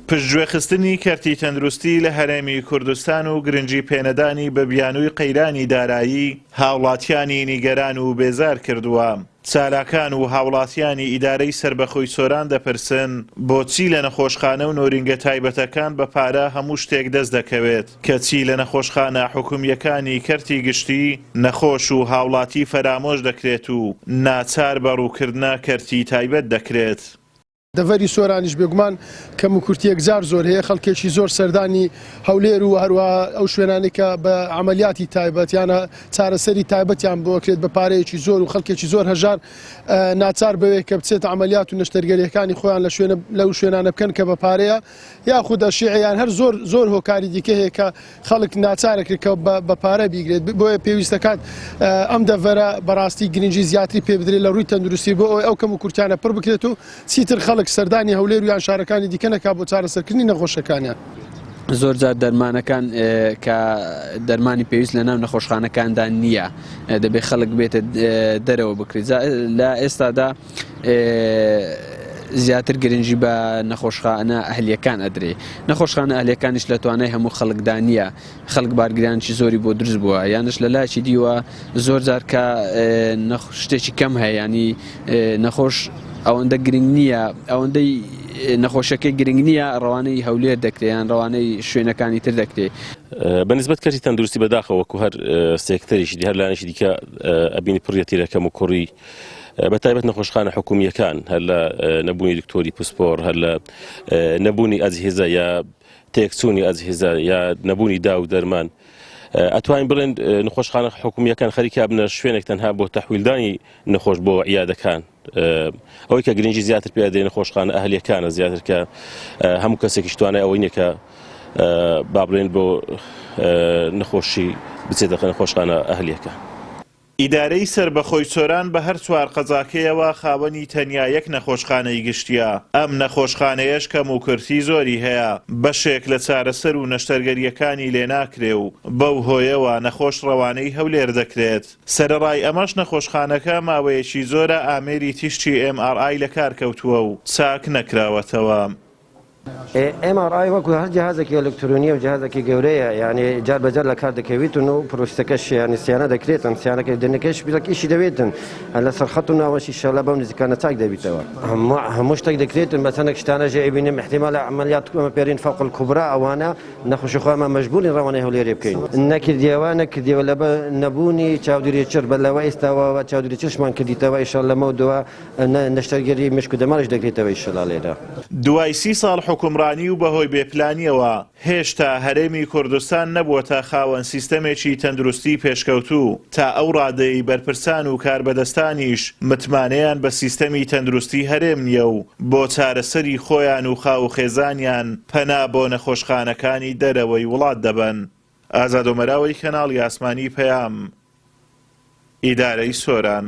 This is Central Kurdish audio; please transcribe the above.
پشتگوێخستنی کەرتی تەندروستی لە هەرێمی کوردستان و گرنگی پێنەدانی بە بیانووی قەیرانی دارایی، هاوڵاتیانی نیگەران و بێزار کردووە. چالاکان و هاوڵاتیانی ئیدارەی سەربەخۆی سۆران دەپرسن، بۆچی لە نەخۆشخانە و نۆرینگە تایبەتەکان بە پارە هەموو شتێک دەست دەکەوێت، کەچی لە نەخۆشخانە حکومییەکانی کەرتی گشتی نەخۆش و هاوڵاتی فەرامۆش دەکرێت و ناچار بە ڕووکردنە کەرتی تایبەت دەکرێت. دەڤەری سۆرانیش بێگومان کەموکورتی یەکجار زۆر هەیە، خەڵکێکی زۆر سەردانی هەولێر و هەروەها ئەو شوێنانەی کە بە عەمەلیاتی تایبەت یان چارەسەری تایبەتیان بۆ ئەکرێت بە پارەیەکی زۆر و خەڵکێکی زۆر هەژار ناچار بەوێ کە بچێتە عەمەلیات و نەشتەرگەریەکانی خۆیان لە شوێنە لەو شوێنانە بکەن کە بە پارەیە یاخود ئەشیعە یان هەر زۆر زۆر هۆکاری دیکە هەیە کە خەڵک ناچارەکرێت کە بە پارە بیگرێت بۆیە پێویست دەکات ئەم دەڤەرە بەڕاستی گرنگی زیاتری پێ بدرێت لە ڕووی تەندروستی بۆ ئەوەی ئەو کەم و کورتیانە پڕ بکرێت و چیتر خەڵک سەردانی هەولێر و یان شارەکانی دیکە نەکات بۆ چارەسەرکردنی نەخۆشەکانیان. زۆر جار دەرمانەکان کە دەرمانی پێویست لە ناو نەخۆشخانەکاندا نییە دەبێت خەڵک بێتە دەرەوە بکرێت لە ئێستادا زیاتر گرنگی بە نەخۆشخانە ئەهلیەکان ئەدرێ نەخۆشخانە ئەهلیەکانیش لە توانای هەموو خەڵکدا نییە خەڵک بارگرانکی زۆری بۆ دروست بووە یانش لە لایەکی دیوە زۆر جار کە شتێکی کەم هەیە ینی نەخۆش ئەوەندە گرنگ نییە ئەوەندەی نەخۆشەکەی گرنگ نییە ڕەوانەی هەولێر دەکرێت یان ڕەوانەی شوێنەکانی تر دەکرێت. بە نسبەت کەرتی تەندروستی بەداخەوە وەکو هەر سێکتەرێکی دی هەر لایەنێکی دیکە ئەبینی پڕیەتی لە کەم و کوڕی بە تایبەت نەخۆشخانە حکومییەکان هەر لە نەبوونی دکتۆری پسپۆڕ هەر لە نەبوونی ئەجهیزە یا تێکچوونی ئەجهیزە یا نەبوونی دا و دەرمان ئەتوانین بڵێن نەخۆشخانە حکومییەکان خەریکە بنە شوێنێک تەنها بۆ تەحویلدانی نەخۆش بۆ عیادەکان ئەوەی کە گرنگی زیاتر پێ دەدرێت نەخۆشخانە ئەهلیەکانە زیاتر کە هەموو کەسێکیش توانای ئەوەی نییە کە با بڵێن بۆ نەخۆشی بچێتە نەخۆشخانە ئەهلیەکە. ئیدارەی سەربەخۆی سۆران بە هەر چوار قەزاکەیەوە خاوەنی تەنیا یەک نەخۆشخانەی گشتییە، ئەم نەخۆشخانەیەش کەموکورتی زۆری هەیە، بەشێک لە چارەسەر و نەشتەرگەرییەکانی لێناکرێ و بەو هۆیەوە نەخۆش ڕەوانەی هەولێر دەکرێت. سەرەڕای ئەمەش نەخۆشخانەکە ماوەیەکی زۆرە ئامێری تیشکی ئێم ئاڕ ئای لەکارکەوتووە و چاک نەکراوەتەوە. ئێم ئاڕ ئای وەکو هەر جیهازێکی ئەلکترۆنیە و جیهازێکی گەورەیە یانی جار بە جار لە کار دەکەویتن و پرۆسیسەکەش یانی سیانە دەکرێتن سیانەکە دەنەکەش بلک ئیشی دەوێتن لەسەر خەت و ناوەش ئیشەڵا بەم نزیکانە چاک دەبیتەوە هەموو شتێک دەکرێتن بە چەندێک شتانە ژێ ئەبینم احتمال عملیات پێرین فوق الكبرى ئەوانە نەخۆشی خۆمان مەجبورین ڕەوانەی هەولێرێ بکەین نەکردیەوە نەکردیەوە لەبەر نەبوونی چاودێری چڕ بە لەوە ئێستاوە چاودێری چرشمان کردیتەوە ئیشەڵا لەمەو دوا نەشتەرگەری مشک و دەماریش دەکرێتەوە ئیشەڵا لێرە. دوای سی ساڵ حوکمڕانی و بەهۆی بێ پلانیەوە هێشتا هەرێمی کوردستان نەبووەتە خاوەن سیستەمێکی تەندروستی پێشکەوتوو تا ئەو ڕادەیەی بەرپرسان و کاربەدەستانیش متمانەیان بە سیستەمی تەندروستی هەرێم نیە و بۆ چارەسەری خۆیان و خاووخێزانیان پەنا بۆ نەخۆشخانەکانی دەرەوەی وڵات دەبەن. ئازاد ئۆمەراوەی کەناڵی ئاسمانی پەیام، ئیدارەی سۆران.